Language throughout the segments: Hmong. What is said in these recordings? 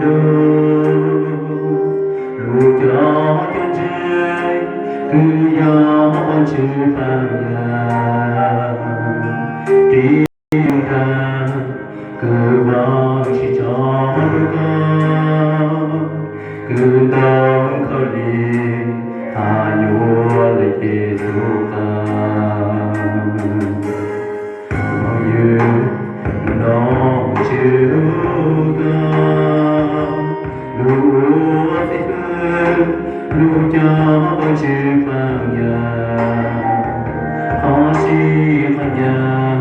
lug, lug cov cov ntseeg, kws yog Vaajtswv Paj Yaj, tiv dag, kws Vaajtswv tso rua koj, kws ntoo khaub lig has yuav le ces tug qab. Phooj ywg, nub no Vaajtswv hlub koj, lug ua xib fwb, lug coj Vaajtswv Paj Yaj, qhov sib qhov ncaj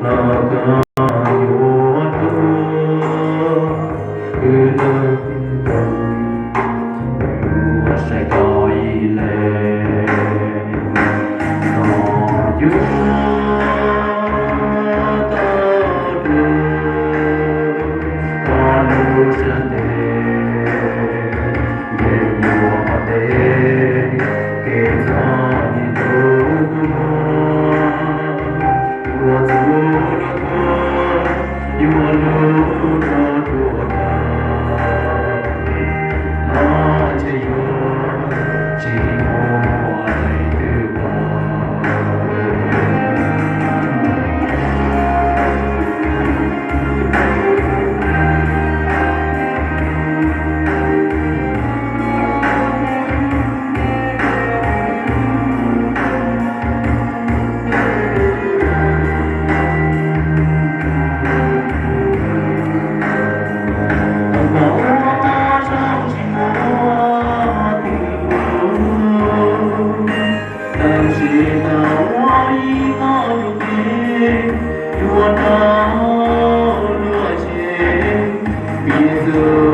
los koj yuav tuaj, kws ntawd yuav saib koj ib leeg, no yuav tau rua koj lub sab nteg, yeej yuav ntev, kev txom nyem ntau kawg nkaus, yuav txuj lug tuaj, yuav lug rov tuaj tag, los ntshe yuav tsis muaj leej twg pom. Tab sis tau ua ib qho rua kev, yuav tau luag seb, piv txwv